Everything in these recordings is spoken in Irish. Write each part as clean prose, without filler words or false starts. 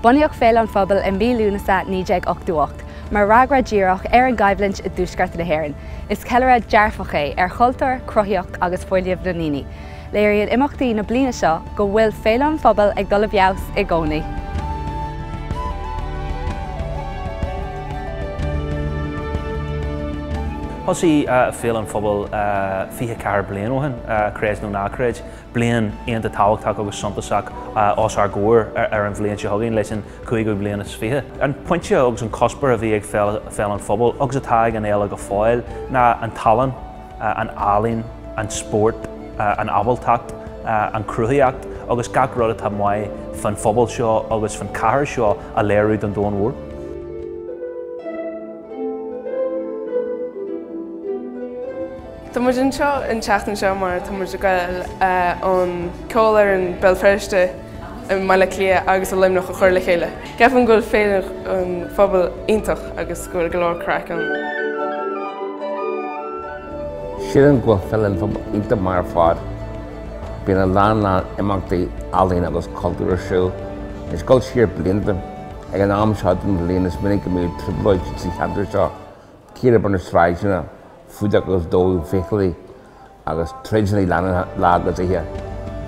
Bunaíodh Féile an Phobail i mí Lúnasa 1988 mar fhreagra díreach ar an gcoimhlint i dTuaisceart na hÉireann. Is ceiliúradh dearfach é ar chultúr, cruthaíocht agus fuinneamh na ndaoine. Léiríonn imeachtaí na bliana seo go bhfuil Féile an Phobail ag dul i bhfeabhas i gcónaí. Thosaigh Féile an Phobail 24 bliain ó shin, creid nó ná creid. Bliain iontach tábhachtach agus suntasach os ár gcomhair ar an bhliain seo chugainn leis an cúigiú bliain is fiche. An pointe agus an cuspóir a bhí ag Féile an Phobail, agus atá ag an fhéile go fóill, ná an tallann, an ealaín, an spórt, an ábaltacht, an chruthaíocht agus gach rud atá maith fán phobal seo agus fán chathair seo a léiriú don domhan mhór. Tá muid anseo an tseachtain seo mar tá muid ag goil an ceolfhoireann Béal Feirste i mBaile Átha Cliath agus i Luimneach a chur le chéile. Ceapaim go bhfuil Féile an Phobail iontach agus go bhfuil go leor craic ann. Sílim go bhfuil Féile an Phobail iontach maith ar fad. Bíonn a lán lán imeachtaí ealaíon agus cultúir ar siúl. Ag dul siar blianta, ag an am seo den bhliain is minic go mbíodh trioblóid sa cheantar seo, círéib ar na sráideanna, fuadach agus dódh feithiclí agus troid leanúnach lá agus oíche.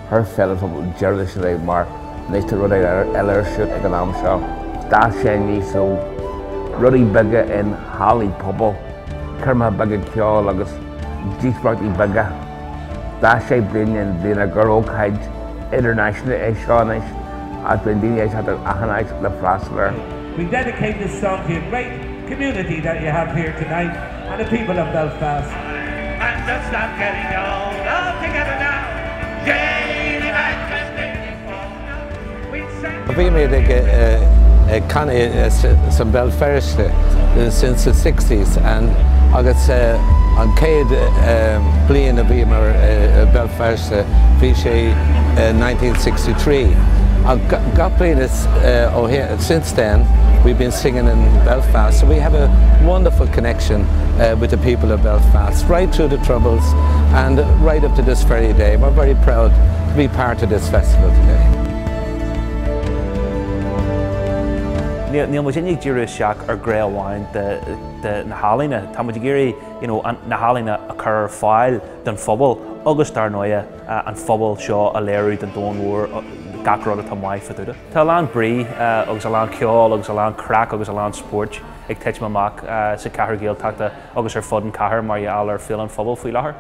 Chuir Féile an Phobail deireadh leis sin mar anois tá rudaí eile ar siúl ag an am seo. D'fhás sé aníos ó rudaí beaga in hallaí pobail, coirmeacha beaga ceoil agus díospóireachtaí beaga. D'fhás sé bliain i ndiaidh bliana gur ócáid idirnáisiúnta é seo anois agus bíonn daoine ag teacht as achan áit le freastal air. We dedicate this song to your great community that you have here tonight and the people of Belfast. And just stop getting old all together now. Janie Mac and Bhí mé ag ag canadh san Béal Feirste since the 60s and agus an chéad bliain a bhíomar i Béal Feirste bhí sé 1963. Gach bliain ó since then we've been singing in Belfast so we have a wonderful connection uh, with the people of Belfast right through the troubles and right up to this very day. We're very proud to be part of this festival today. Níl muid ag díriú isteach ar ghné amháin de na healaíona. Tá muid ag iarraidh you know, na healaíona a chur ar fáil don phobal agus dar ndóigh an phobal seo a léiriú don domhan mhór gach rud atá maith fá dtaobh de. Tá a lán brí agus a lán ceol agus a lán craic agus a lán spóirt ag titim amach sa cheathrú Gaeltachta agus ar fud an chathair mar gheall ar Féile an Phobail faoi láthair.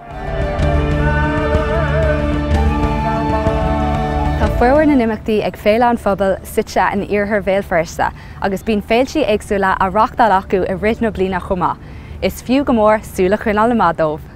Tá formhór na n-imeachtaí ag Féile an Phobail suite in iarthar Bhéal Feirste agus bíonn féiltí éagsúla á reáchtáil acu i rith na bliana chomh maith. Is fiú go mór súil a choinneáil amach dóibh.